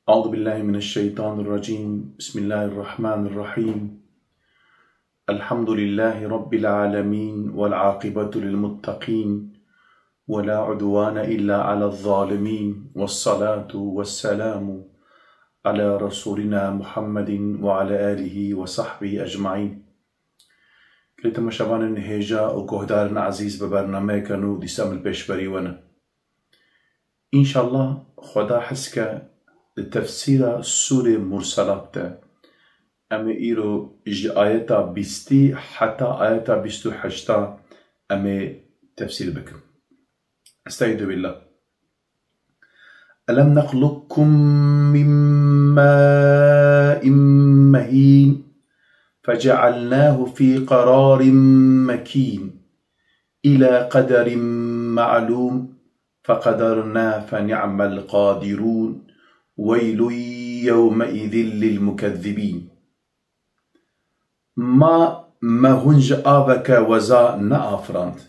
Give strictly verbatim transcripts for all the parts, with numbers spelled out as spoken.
أعوذ بالله من الشيطان الرجيم. بسم الله الرحمن الرحيم. الحمد لله رب العالمين، والعاقبة للمتقين، ولا عدوان إلا على الظالمين، والصلاة والسلام على رسولنا محمد وعلى آله وصحبه أجمعين. Gelî temaşevanên hêja û guhdarên ezîz, bi bernameyeke nû dîsa min pêşberî we ne. Înşallah Xweda hezke di tefsîra Sûrê Murselat de em ê îro ji ayeta bîstî heta ayeta bîst û heşta em ê tefsîr bikin. Estaizu billah. ألم نخلقكم من ماء مهين فجعلناه في قرار مكين إلى قدر معلوم فقدرنا فنعم القادرون ويل يومئذ للمكذبين. Ma me hûn ji aveke weza neafirand.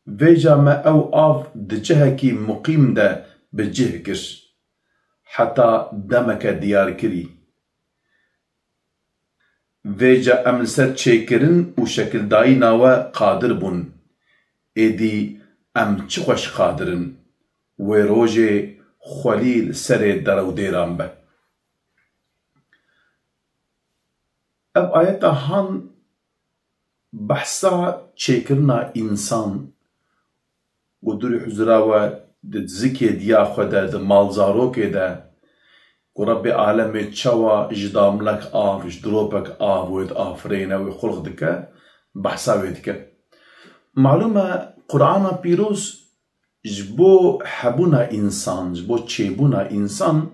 Vêca me ew av di cihekî muqîm de bi cih kir, heta demeke diyarkirî. Vêca em li ser çêkirin û şekildayîna we qadir bûn. Êdî em çi xweş qadir in, wê rojê xwelî li serê derewdêran be. Ev ayeta han behsa çêkirina însan, ku dûrî huzura we di zikê diya xwe de, di malzarokê de, ku Rebbê alemê çawa ji damlek av, ji diropek av wê diafirêne, wê xulq dike, behsa wê dike. Malûm e, Qur'ana Pîroz ji bo hebûna însan, ji bo çêbûna însan,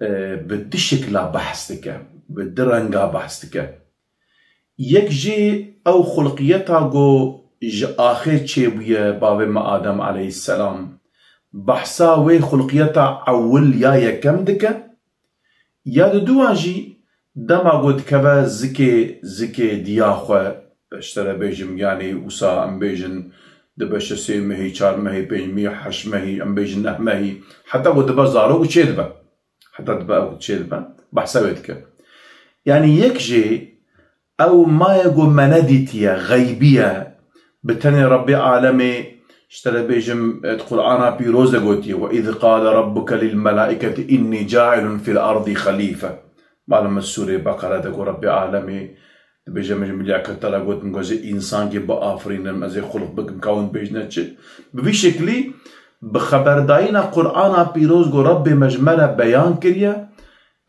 e, bi du şekla behs dike, bi du renga behs dike. Yek jî ew xulqiyeta ku ji axê çêbûye bavê me Adem aleyhisselam, behsa wê xulqiyeta ewil ya yekem dike, ya diduwa jî dema ku dikeve zikê, zikê diya xwe, ji te re bêjim, yanî wisa em bêjin dibe şeş mehî, çar mehî, pênc mehî, heşt mehî, em bêjin neh mehî, heta ku dibe zarok û çêdibe. Heta dibe ew çêdibe, behsa wê dike. Yanî yek jî ew maye ku me nedîtiye, xeybî ye, bi tenê Rebbê alemê, ji te re bêjim, di Qur'ana Pîroz de gotiye, "Ve iz qale rabbuke lil melaiketi inni cailun fil ardî xelîfe." Malum e Sûrê Beqere de ku Rebbê alemê dibêje, min ji melaiketa re got, min got, "Ez ê însankê biafirînim, ez ê xulq bikim, ka hûn bêjine çi?" Bi vî şeklî, bi xeberdayîna Qur'ana Pîroz ku Rebbê me ji me re beyan kiriye,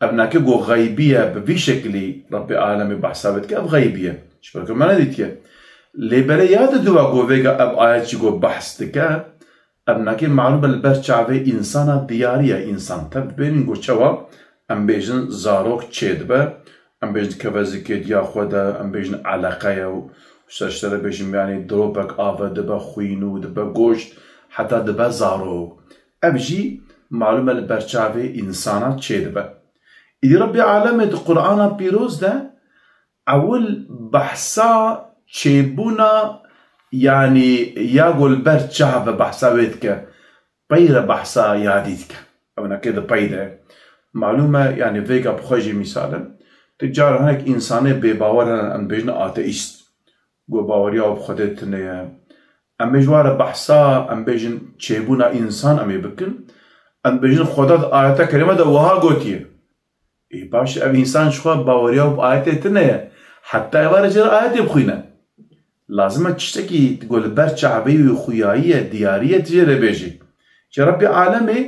ev nake ku xeybî ye, bi vî şeklî Rebbê alemê behsa wê dike, ev xeybî ye. Ji ber ku me nedîtiye. Lê belê ya diduwa ku vêga ev ayet jî ku behs dike, ev nake malûm e li ber çavê însana diyarî ye. Însan tev dibêjin ku çawa em bêjin zarok çêdibe, em bêjin dikeve zikê diya xwe de, em bêjin eleqe ye û ser ji te re bêjim, yanî diropek av e, dibe xwîn û dibe goşt, heta dibe zarok. Ev jî malûm e li ber çavê însana çêdibe. Îdî Rebbê alemê di Qur'ana Pîroz de ewil behsa çêbûna, yanî ya ku li ber çav e behsa wê dike, pey re behsa yadî dike. Ew nake di pey de. Malûm e, yanî vêga bi xwe jî mîsal e. Tu cara hinek însanê bêbawer hene, em dibêjin ateîst. Ku baweriya û bi Xwedê tune ye. Em ê ji wan re behsa, em bêjin çêbûna însan em ê bikin. Em dibêjin Xweda di ayeta kerîme de wiha gotiye. Ê baş, ev însan ji xwe baweriya û bi ayetê tune ye. Heta êvar e jê re ayetê bixwîne. Lazim e tiştekî ku li ber çavê wî xuyayî ye, diyarî ye, tu jê re bêjî. Ji Rebbê alemê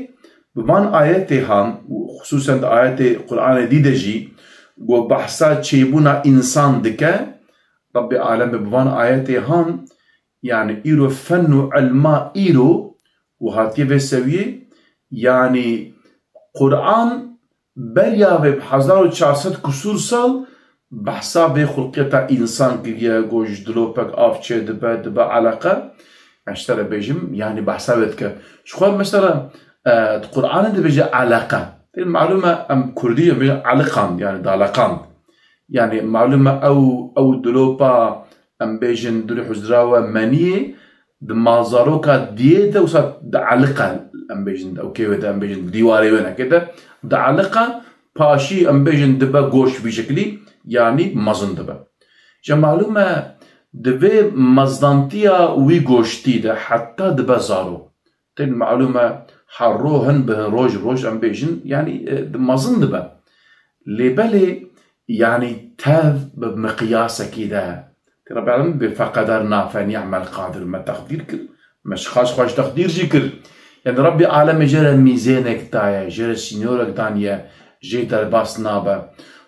bi van ayetê han, û xisûsen di ayetê Qur'anê dî de jî, ku behsa çêbûna însan dike, Rebbê alemê bi van ayetê han, yanî îro fen û ilma îro û hatiye vê sewiyê, yanî Qur'an beriya vê bi hezar û çar sed kusûr sal behsa vê xulqiyeta însan kiriye, ku ji dilopek av çêdibe, dibe eleqe. Em ji te re bêjim, yanî behsa wê dike. Ji xwe mesela, e, di Qur'anê dibêje eleqe. Tê malûm e em kurdî em bêjin eliqand, yanî daleqand. Yanî malûm e ew, ew dilopa em bêjin dûrî huzra we meniyê di malzaroka diyê de wisa dieliqe. em bêjin, ew kê wê de, em bêjin, dîwarê wênekê de dieliqe, paşî em bêjin dibe goşt vî şeklî, yanî mezin dibe. Ji malûm e, di vê mezdantiya wî goştî de heta dibe zaro. Tên malûm e, her ro hin bi hin, roj bi roj em bêjin, yanî, e, di mezin dibe. Lê belê, yanî tev bi miqyasekî de. Tê Rebî Alemîn bê feqeder nafe, nî'mel qadir, me teqdîr kir, me ji xaş xweş teqdîr jî kir. Yanî Rebî Alemê jê re mîzênek daye, jê re sînorek daniye, jê derbas nabe.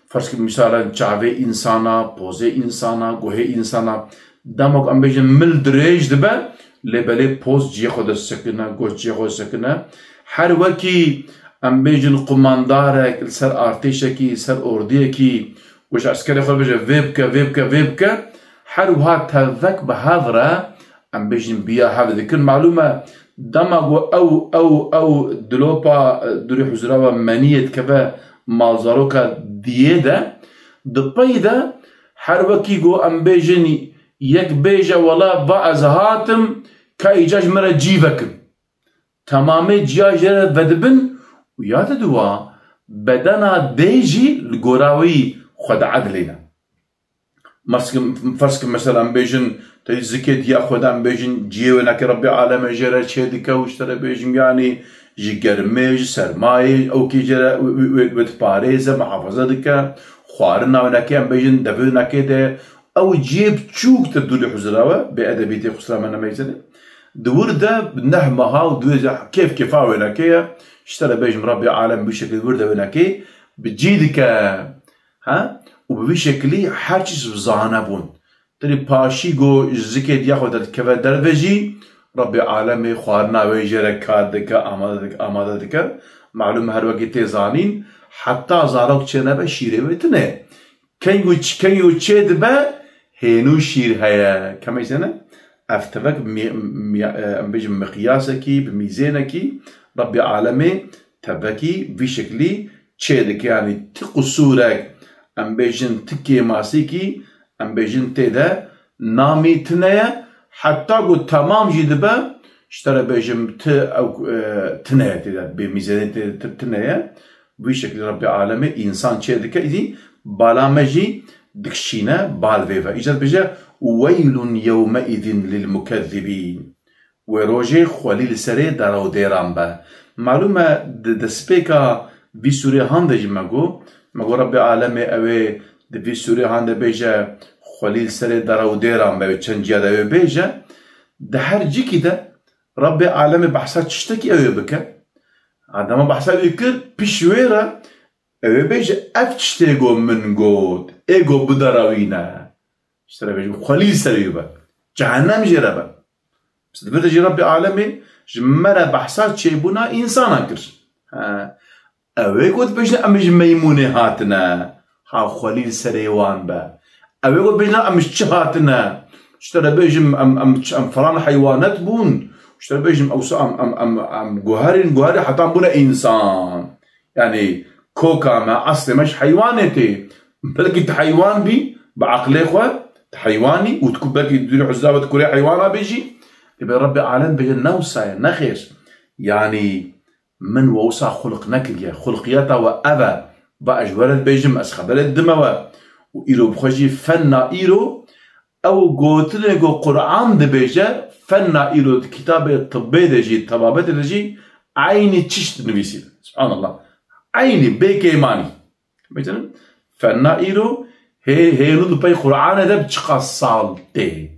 Ferz kir, misalan, çavê însana, pozê însana, guhê însana, dema ku em bêjin mil dirêj dibe, lê belê poz cihê xwe disekine, guh cihê xwe disekine. Her wekî em bêjin qumandarek li ser artêşekî, li ser ordiyekî, û ji eskerê xwe bêje, "Vê bike, vê bike, vê bike." Her wiha tevek bi hev re, em bêjin, biya hev dikin. Malûm e, dema ku ew, ew, ew dilopa, e, dûrî huzura we meniyê dikeve malzaroka diyê de, di pey de her wekî ku em bêjin, yek bêje, "Wela va ez hatim, ka îca ji min re cî vekin." Temamê ciya jê re vedibin û ya diduwa bedena dê jî li gora wî xwe diedilêne. Mes-, ferz kin, mesela, em bêjin, te zikê diya xwe de, em bêjin, ciyê wênekê Rebbê Alemê jê re çê dike û ji te re bêjim, yanî ji germê, ji sermayê, ew kê jê re wê, wê, wê, wê diparêze, muhafaza dike, xwarina wênekê, em bêjin, devê wênekê de, ew ciyê biçûk te dûrî huzura we, bêedebî tê xusra me nemeyzene. Di wir de neh meha û di wê kêf kêfa wênekê ye, ji te re bêjim, Rebbê Alem bi şekil wir de wênekê bi cî dike. Ha? Û bi vî şekilî her çi ji zane bûn. Tirî paşî go ji zikê diya xwe derdikeve derve jî, Rebbê Alemê xwarina wê jê re kar dike, amade dike, amade dike. Malûm e, her wekî tê zanîn, heta zarok çênebe şîrê wê tune. Keng û ç-, keng û çê dibe, hênû şîr heye. Kemeyse ne? Ev tevek mi-, mi-, e, em bêjin miqyasekî, bi mîzênekî, Rebbê Alemê tevekî vî şeklî çê dike. Yanî ti qusûrek, em bêjin ti kêmasîkî, em bêjin tê de namî tune ye. Heta ku temam jî dibe, ji te re bêjim ti ew, e, tune ye tê de, bê mîzênê tê de ti-, tune ye. Wî şeklî Rebbê Alemê însan çê dike, îdî bala me jî dikişîne bal vê ve. Îcar dibêje, "Weylun yewmeîzin lil mukezzibîn." Wê rojê xwelî li serê derew dêran be. Malûm e, di destpêka vî sûrê han de jî me got, me got, Rebbê Alemê ew ê di vî sûrê han de bêje, "Xwelî li serê derew dêran be", ew çend ciya de ew ê bêje. Di her cikî de Rebbê Alemê behsa tiştekî ew ê bike. Ha, dema behsa wî kir, pişt wê re ew ê bêje, "Ev tiştê go min got, ê go biderewîne." Ji te re bêjim, xwelî li ser wî be. Cehennem jê re be. Di vir de jî Rebbê Alemê ji me re behsa çêbûna însanan kir. Ha, ew ê ku dibêjin, "Em ji meymûnê hatine." Ha, xwelî li serê wan be. Ew ê ku dibêjin, "Em ji çi hatine?" Ji te re bêjim, "Em, em, em falan heywanet bûn." Ji te re bêjim, "Ewsa em, em, em, em guherîn, guherî heta em bûne însan." Yanî koka me, eslê me ji heywanê tê. Belkî tu heywan bî, bi eqlê xwe, tu heywanî û tu ku belkî dûrî huzra ve tu kurê heywana bê jî, lê bê Rebbê Alem bêje, "Ne wisa ye, ne xêr." Yanî, Min we wisa xulq nekiriye. Xulqiyeta we ev e. Va ez ji we re dibêjim, ez xeberê didime we. Û îro bi xwe jî fenna îro, ew gotinê ku Quran dibêje, fenna îro di kitabê tibbê de jî, tebabetê de jî eynî çişt dinivîsîne. Subhanallah. Eynî bê kêmanî. Bêjin, fenna îro hê-, hênû di pey Quranê de bi çiqas sal tê.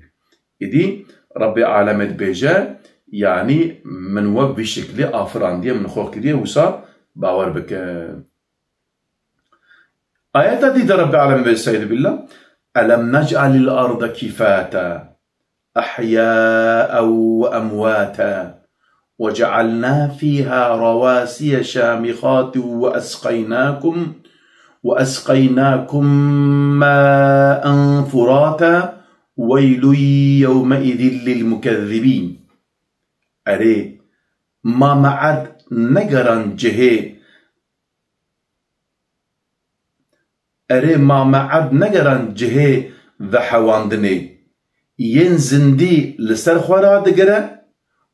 Îdî Rebbê Alemê dibêje, yanî min we vî şeklî afirandiye, min xwe kiriye, wisa bawer bike. Ayeta dî de Rebbê Alemê bê, Estaizu billah, "Elem nec'alil arde kifata, ehya'en ve emwata, ve ce'alna fiha ravasiye şamikhatin ve esqeynakum, ve esqeynakum ma'en furata." Weylun yewmeîzin lil mukezzibîn. Erê, ma me erd negeran cihê, erê, ma me erd negeran cihê vehewandinê, yên zindî li ser xwe radigire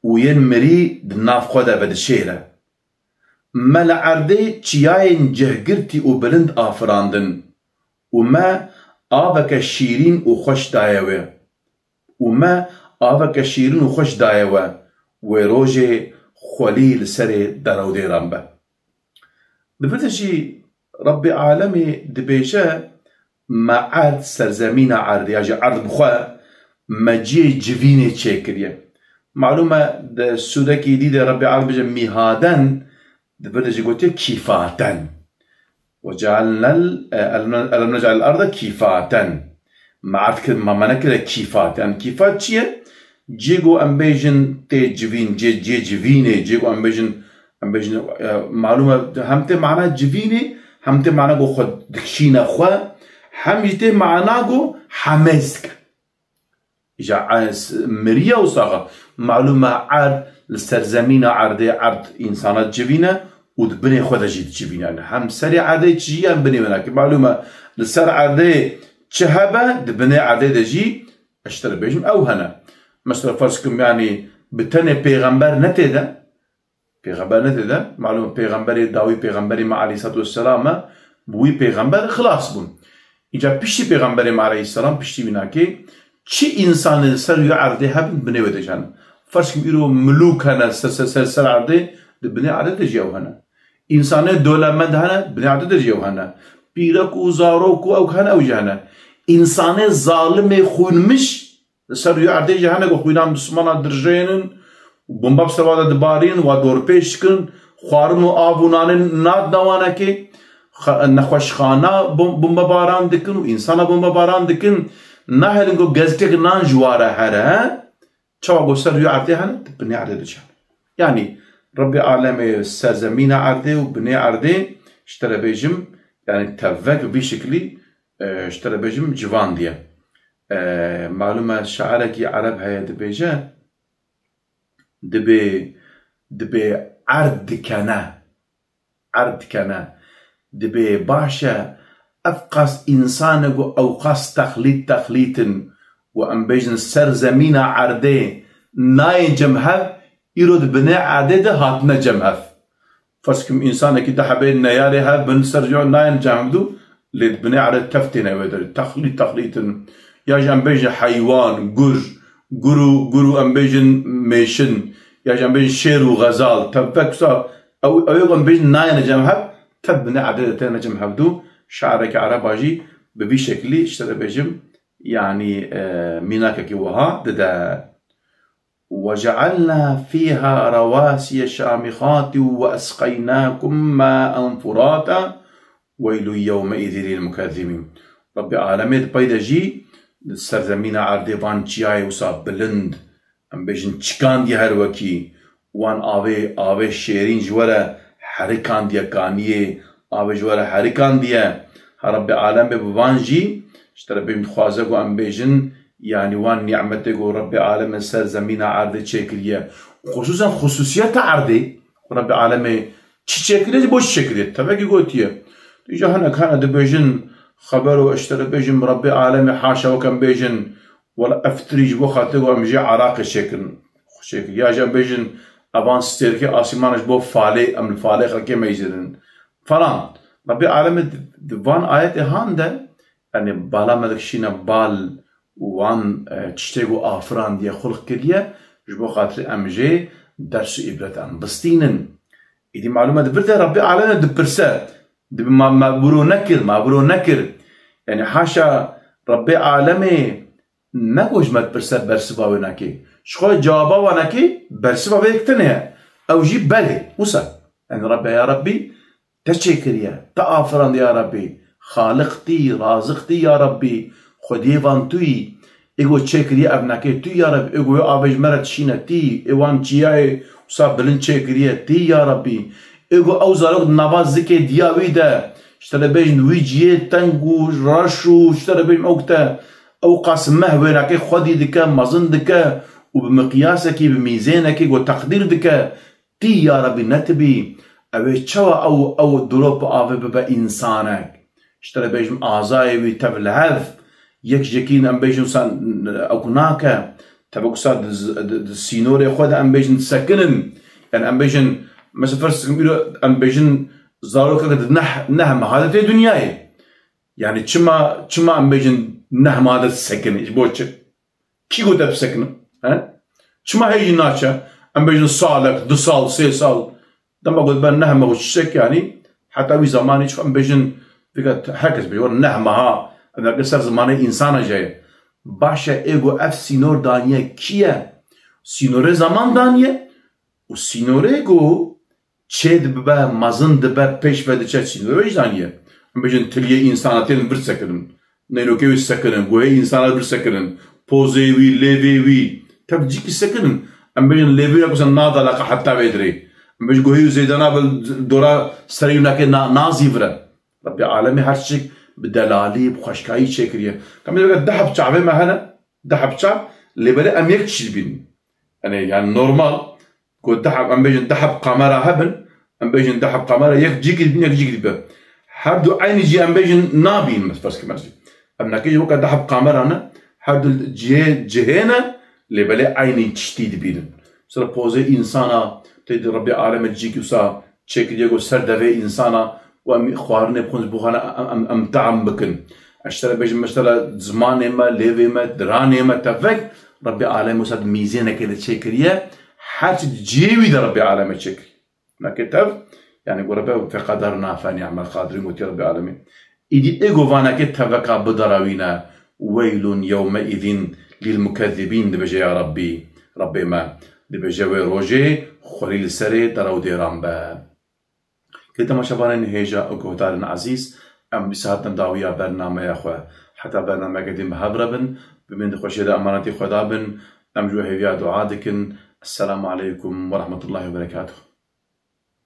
û yên mirî di nav xwe de vedişêre. Me li erdê çiyayên cihgirtî û bilind afirandin û me aveke şîrîn û xweş daye wê. Û me aveke şîrîn û xweş daye we, wê rojê xwelî li serê derew dêran be. Di vir de jî Rebbê Alemê dibêje, me erd, serzemîna erdê, ya jî erd bi xwe, me cihê civînê çêkiriye. Malûm e, di sûrekî dî de Rebbê Alem dibêje mîhaden, di vir de jî gotiye kîfaten. Ve cealnel, e, elem, elem nec'el arda kîfaten. Me erd kir, me, me nekire kîfat. Yani kîfat çi ye? Cê ku em bêjin tê civîn, cê, cê civînê, cê ku em bêjin, em bêjin, e, malûm e, hem tê mana civînê, hem tê mana ku xwe dikişîne xwe, hem jî tê mana ku hemêz dike. Îja, e, s-, miriye û saxa. Malûm e erd, li ser zemîna erdê erd însana dicivîne û di binê xwe de jî dicivîne. Hem serê erdê çi jî em binê wê nake. Malûm e li ser erdê çi hebe, di binê erdê de jî, ez ji te re bêjim, ew hene. Mesela ferz kim, yanî bi tenê pêxember ne tê de, Pêxember ne tê de, malûm e, pêxemberê dawî, pêxemberê me aleyhisselatu vesselam e, bi wî pêxember xilas bûn. Îca piştî pêxemberê me aleyhisselam, piştî wî nakê, çi însanê li ser wî erdê hebin, binê wê de jî hene. Ferz kim îro milûk hene ser, ser, ser, ser erdê, di binê erdê de jî ew hene. Însanê dolemend hene, binê erdê de jî ew hene. Pîrek û zarok û ew hene, ew jî hene. Însanê zalimê xwînmiş, Li ser rûyê erdê jî hene ku xwîna Mislimana dirjênin, bomba bi ser wa de dibarînin, wa dorpêç dikin, xwarin û av û nanê nadin wanekê, xa-, nexweşxana bom-, bombebaran dikin û însana bombebaran dikin, nahêlin ku gezikek nan ji wa re here, çawa ku ser rûyê erdê hene, di binê erdê diçe. Yanî, Rebbê alemê serzemîna erdê û binê erdê, ji te re bêjim, yanî tevek bi vî şiklî, e, ji te re bêjim, civandiye. E, malûm e, şairekî ereb heye, dibêje, dibê, dibê erd dikene, erd dikene, dibê baş e, ev qas însane ku ew qas texlît, texlît in, ku em bêjin ser zemîna erdê nayên cem hev, îro di binê erdê de hatine cem hev. Ferz kim, însanekî du hebê neyarê hev bin ser rûyê nayên cem hev dû, lê di binê erdê tev têne wê derê. Texlît, texlît in. Ya jî em bêjin heywan, gur, gur û, gur û em bêjin mêşin. Ya jî em bêjin şêr û xezal. Tevek wisa ew, ew ê ku em bêjin nayêne cem hev, tev binê erdê de têne cem hev dû. Şairekî ereba jî bi vî şeklî, ji te re bêjim, yanî, e, mînakekî wiha dide. وجعلنا فيها رواسي شامخات وأسقيناكم ماء فراتا ويل يومئذ للمكذبين. Rebbê alemê di pey de jî li ser zemîna erdê van çiyayê wisa bilind, em bêjin çikandiye her wekî, wan avê, avê şêrîn ji we re herikandiye kaniyê, avê ji we re herikandiye. Ha Rebbê alemê bi van jî, ji te re bêjim dixwaze ku em bêjin, yanî wan nîmetê ku Rebbê alemê ser zemîna erdê çêkiriye. Xusûsen xusûsiyeta erdê, Rebbê alemê çi çêkiriye, ji bo çi çêkiriye? Tevekî gotiye. Îca hinek hene dibêjin, xebero, ji te re bêjim, Rebbê alemê haşa wek em bêjin, wela ev tirî ji bo xatirê ku em jê eraqê çêkin, çêkir. Ya jî em bêjin, evan stêrkê asîmana ji bo falê, em li falê xelkê meyzêrin. Falan. Rebbê alemê di, di van ayetê han de, yanî bala me dikişîne bal û wan, e, tiştê ku afirandiye, xulq kiriye, ji bo xatirê em jê ders û îbret em bistînin. Îdî malûm e di vir de Rebbê alemê dipirse, dibe ma, ma wiro nekir, ma wiro nekir. Yanî haşa Rebbê alemê ne ku ji me dipirse bersiva wê nake. Ji xwe cewaba wa nake, bersiva wê yek tune ye. Ew jî belê. Wisa. Yanî Rebbe ya Rebbî, te çêkiriye, te afirandiye ya Rebbî. Xaliq tî, Raziq tî ya Rebbî. Xwediyê van tu yî. Ê ku çêkiriye ev nake tu ya Rebbî. Ê ku wê avê ji me re dişîne tî. Ê wan çiyayê wisa bilind çêkiriye tî ya Rebbî. Ê ku ew zarok di nava zikê diya wî de, ji te re bêjin wî ciyê teng û reş û ji te re bêjin ew te ew qas meh wênakê xwedî dike, mezin dike û bi miqyasekî, bi mîzênekê ku teqdîr dike, tî ya Rebî netibî, ew ê çawa ew, ew dilop avê bibe însanek? Ji te re bêjim azayê wî tev li hev, yek ji yekî em bêjin wisa ew nake, Tevekusa di, di, di sînorê xwe de em bêjin disekinin. Yani em bêjin, mesela ferz dikim îro em bêjin zarokek di neh, neh meha de tê dinyayê. Yani çima, çima em bêjin neh meha de disekinin? Ji bo çi? Kî got te bisekinin? He? Çima hêjî naçe? Em bêjin salek, du sal, sê sal. Dema got ben neh meha çiçek yani, heta wî zamanê çi em bêjin, vêga herkes bêje, were neh meha, em dike ser zimanê însana jî ye. Baş e, ê got ev sînor daniye kî ye? Sînorê zaman daniye û sînorê got çê dibibe, mezin dibe, pêş ve diçe, sînorê jî daniye. Em bêjin tiliyê însana tên vir sekirin. Neynoke wî sekirin, guhê însana vir sekirin, pozê wî, lêvê wî, tev cîkî sekirin. Em bêjin lêvê wî ya ku sen nadalaqa heta vê dirê. Em bêjin guhê wî zêdana bi dora serê wî nake na-, nazî vire. Rebbê alemê her çik bi delalî, bi xweşkayî çêkiriye. Kamî veke deh heb çavê me hene, deh heb çav, lê belê em yek tişt dibînin. Yani, yani normal, ku deh heb, em bêjin deh heb kamera hebin, em bêjin deh heb kamera yek cîkî dibîn, yek cîkî dibe. Her du eynî jî em bêjin nabîn, mes-, ferz ke mercî. Em nekê jî weke deh heb kamera ne, her du cihê, cihê ne, lê belê eynî tiştî dibînin. Mesela pozê însana, tê di Rebbê alemê cîkî wisa çêkiriye ku ser devê însana û em xwarinê bixwin ji bo xwe em, em, em team bikin. Ez ji te re bêjim, mesela zimanê me, lêvê me, diranê me, tevek, Rebbê alemê wisa di mîzênekê de çêkiriye, her çi di cihê wî de Rebbê alemê çêkiriye. Nake tev, yani ku Rebbe feqadarna fe ni'mel qadirîn gotiye Rebbê alemê. Îdî ê govanekê teveka biderawîne, weylun yewmeîzîn lil mukezzibîn dibêje ya Rebbî, Rebbê me, dibêje wê rojê xwerî li serê derawdêran be. Kê temaşevanên hêja û guhdarên ezîz, em dîsa hatin dawiya bernameya xwe. Heta bernameyeke din bi hev re bin, bimînin di xweşiyê de emanetî Xweda bin, em ji we hêviya dua dikin. Esselamu aleykum ve rahmetullahi ve berekatuhu.